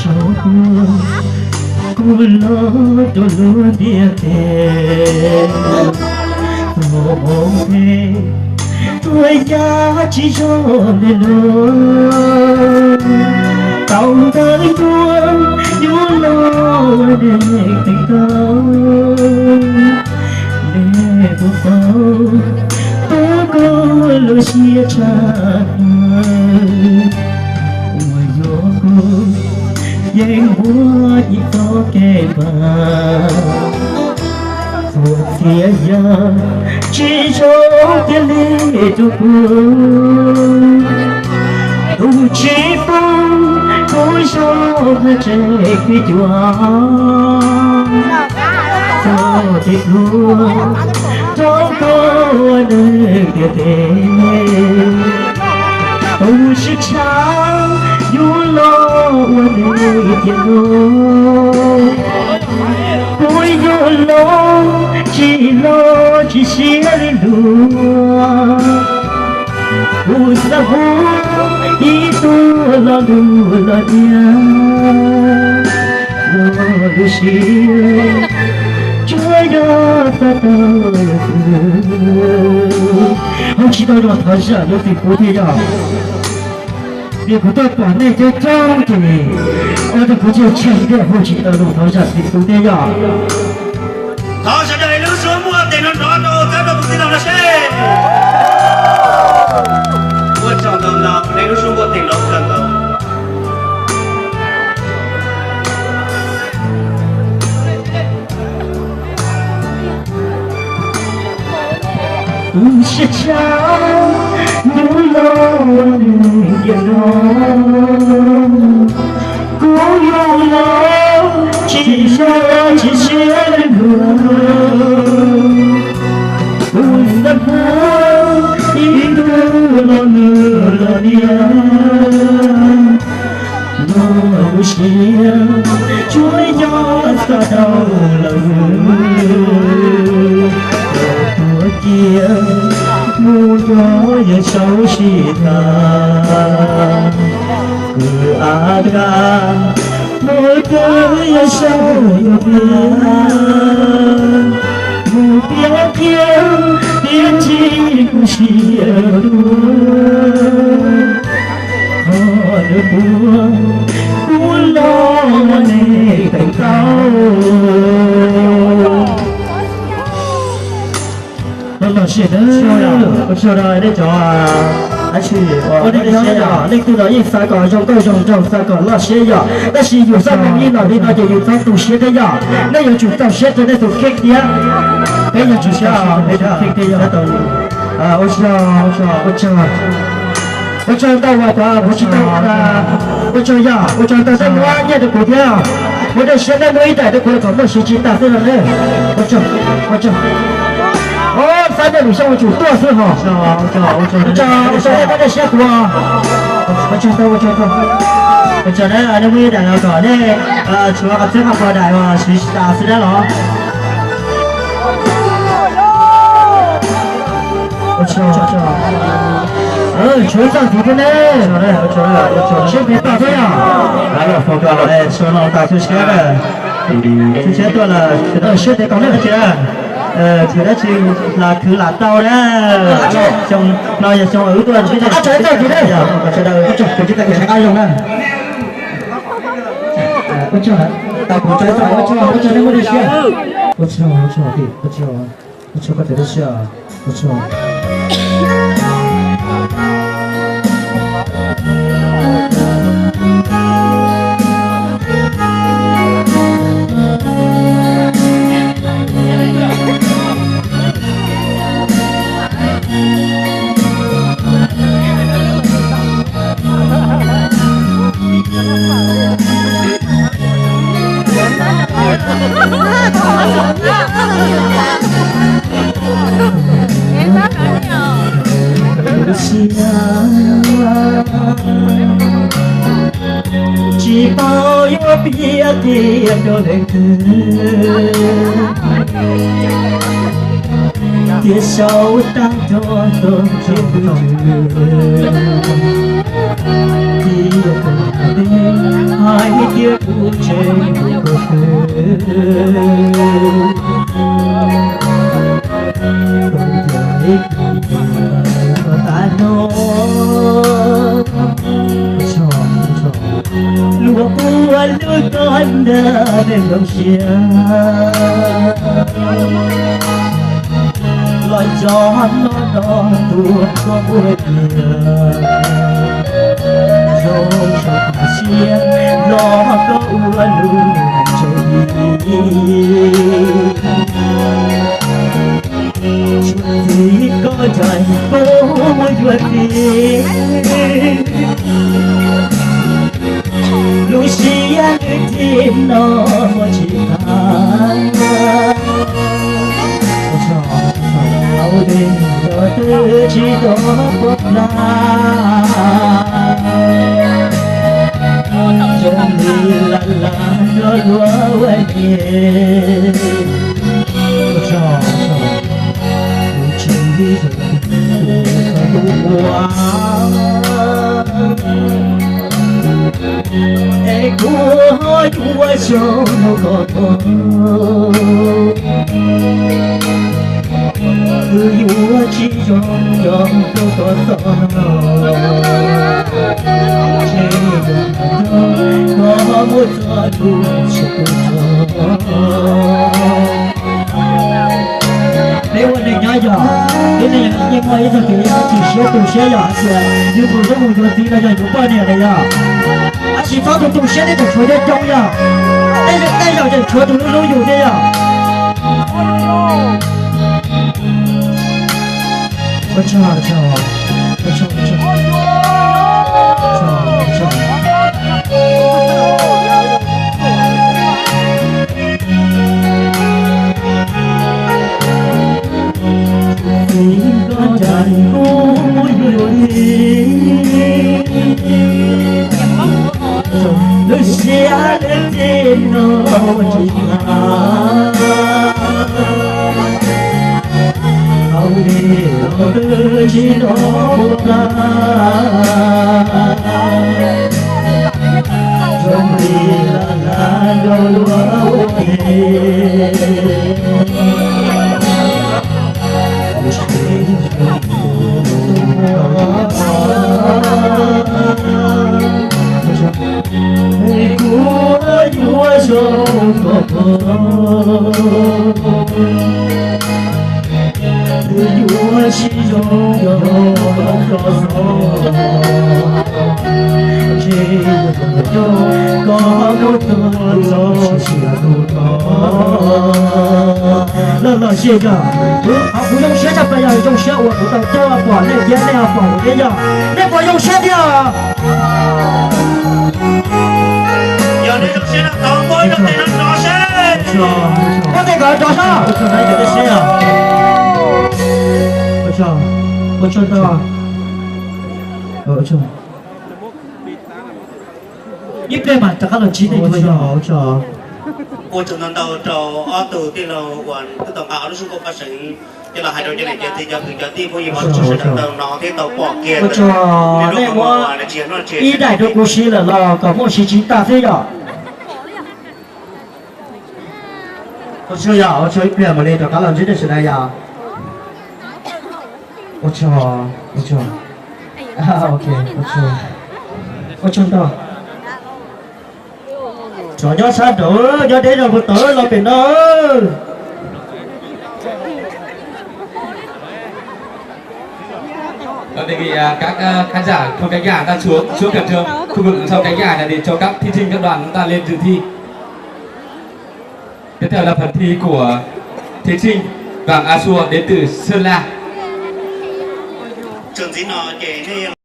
Tso kuv, kuv los rau lub ntiaj teb, tuaj hauv peb, tuaj yaj tsis zoo li luag. Tau ntawd tuaj yuav los ua neeg teev taug, nej puas paub tau kuv lub siab tshaj plaws. Uas yog kuv yeej muaj ib txoj kev npam, txhua txhia yam tsis zoo kiag li rau kuv. Tus tsis pub kuv zoo haj tseem khwv cuag txoj kev tuag rau koj ua neeg ntiaj teb. Tus sib tshab yuav los ua neeg tiag no, kuv yuav los tsis los tsis siab li luag. Kuv xav hu ib tug lo lus los tiag, los lub siab tsuas yog xav tau lawm xwb. Hu tsis tau los thov zam lub txim pub thiab yog. Vim kuv tuaj pom nej coob coob ces ua rau kuv tsis tsheej thiaj hu tsis tau los thov zam txim pub thiab yog. Thov sawv daws lub suab muaj tes nrov nrov rau txhawb rau tus tij laug no seb. Ua tsaug ntau ntau, nej lub suab muaj tes nrov kawg nkaus. Tus sib tshab yuav los ua neeg tiag no, kuv yuav los tsis los tsis siab li luag. Kuv xav hu ib tug lo lus los tiag, los lub siab tsuas yog xav tau lawm. Tuaj cia mus nrog yawg Saub sib tham, kwv Ab Kab mus rau yawg Saub yuav piav, mus piav qhia piav txij kuv siab tuag, qhov nws puag kuv los ua neeg teev taug. Loj loj siab na, ua tsaug rau nej cov ua nej siab yom, leej twg los yeej xav kom zoo nkauj zoo nraug, xav kom loj siab yom, tab sis yus xab moos ib los li no ces yus txhob tu siab thiab yom, nej yuav tsum txaus siab rau nej tus kheej thiab. Peb yuav tsum siab, ua tsaug, ua tsaug. Ua tsaug ntau uas kuv tsis tau, ua tsaug yog, ua tsaug ntau nej muab nyiaj rau kuv thiab. Muab nej siab nej muab ib daim rau kuv kom muaj siv tsis tas xwb no ne. Ua tsaug, ua tsaug. Ob, xab nej lwm xyoo ua tsum tuaj xwb hos. Ua tsaug, ua tsaug nej muab nej siab kuv. Ua tsaug ntau, ua tsaug ntau. Ua tsaug nej muab ib daim los kom nej tshuav qhov txhia qhov daim uas siv tsis tas xwb dab los. Tshuav ib txoj ntxiv thiab ne. Siab ntev tau thiab yom. Siab no tas xwb siab na. Siab tuaj lawm, siab ntev tau na. Tsis dab tsi, lam khwv lam tau na. Xyoo no yog xyoo wb tuaj. Sawv daws, sawv daws, ua tsaug, ua tsaug nej muaj lub siab. Ua tsaug, ua tsaug, ua tsaug, ua tsaug koj tes lub siab, ua tsaug. Tsis paub yuav piav tias rau leej twg, tias sau tag nrho txog txoj kev hlub, tias hais tias Tau tias ib tug tag no, luag ua lub koj nrag peb nplooj siab los cov no no tuaj koj ua tiag. Zoo saum siab los koj ua lub ntsej li. Txij koj ncaim kuv mus yuav txiv, lub siab nws txij no muaj tsis tag. Hauv dej los twb tsis tau poob plab, zoo li laj laj nrog luag ua niam. Tus tsis zoo tus ua, es kuv ho yuav zoo mus kom tau. Kuv yuav tsis zoo yog rau koj txoj no, ntshe koj muab txoj lus tsis tu txog. Peb ua neej nyob yog, peb neej nyob yeej muaj ib txoj kev chim siab tu siab yog hais tias yus mus yuav mus yuav txiv los yog yus poj niam los yog, tab sis txhob tu tu siab, nej tseem tshuav coob coob yog, tej zaum tseem tshuav tus hlub hlub yus thiab yog. Txij koj ncaim kuv mus yuav txiv, lub siab lub txim no tsis tag. Hauv dej los twb tsis tau poob plab, zoo li laj laj nrog luag ua niam. Kuv yuav zoo kom tau, yuav tsis zoo yog rau koj txoj, ntshe yog koj muab txoj lus tso siab tus tod. Loj loj siab yog, qhov kuv zoo siab tshaj plaws yog zoo siab uas kuv tau tuaj pom nej thiab nej ho pom kuv thiab yog, nej puas zoo siab thiab? Yog nej zoo siab no thov muab ib teg no rov seb. Muab tej ko rov seb. Ib pliag mas rov qab los ntsib nej dua yog. Ua tsaug ntau ntau rau ob tug tij laug uas twb tau nqa ob lub suab nkauj paj seev coj los hais rau cov niam cov txiv cov kwv cov tij phooj ywg uas tau sawv daws tau hnov thiab tau pom kiag. Ua tsaug, nej muab ib daim rau kuv siv lawm los kom muaj siv tsis tas xwb yom. Ua tsaug yom, ua tsaug ib pliag mam li rov qab los ntsib nej sawv daws yom. Ua tsaug, ua tsaug. Ok, ua tsaug, ua tsaug ntau. Tsov nyob sab nraud, nyob deb zog puag tod los pem no. Vâng, đề nghị à, các à, khán giả không cánh gà ta xuống, xuống cổng trường, khu vực đằng sau cánh gà này để cho các thí sinh các đoàn chúng ta lên dự thi. Tiếp theo là phần thi của thí sinh Vàng A Sua đến từ Sơn La. Trường Dĩ Nò, chị Lê